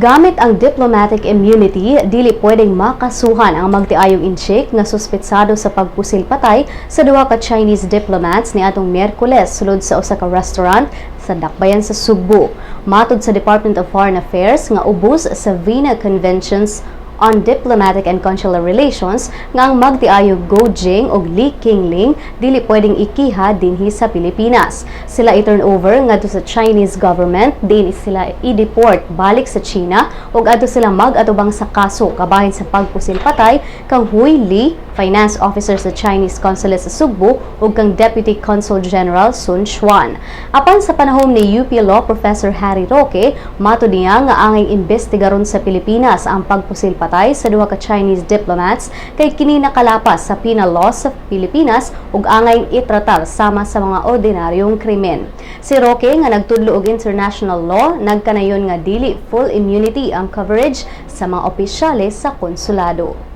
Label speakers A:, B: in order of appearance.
A: Gamit ang diplomatic immunity, dili pwedeng makasuhan ang magtiayong Intsik nga suspetsado sa pagpusil patay sa duha ka Chinese diplomats niadtong Miyerkules sulod sa usa ka restaurant sa dakbayan sa Sugbo. Matod sa Department of Foreign Affairs nga ubos sa Vienna Conventions on Diplomatic and Consular Relations nga ang magtiayo Guo Jing ug Li Qingling dili pwedeng ikiha dinhi sa Pilipinas. Sila i-turn over ngadto sa Chinese government, din sila i-deport balik sa China ug adto sila mag-atubang sa kaso kabahin sa pagpusil patay kang Hui Li, finance officer sa Chinese Consulate sa Sugbo, ug kang Deputy Consul General Sun Chuan. Apan sa panahon ni UP Law Professor Harry Roque, matod niya nga angay imbestigaron sa Pilipinas ang pagpusil patay sa duha ka Chinese diplomats kay kini nakalapas sa penal law sa Pilipinas ug angay itratar sama sa mga ordinaryong krimen. Si Roque nga nagtudlo og international law nagkanayon nga dili full immunity ang coverage sa mga opisyales sa konsulado.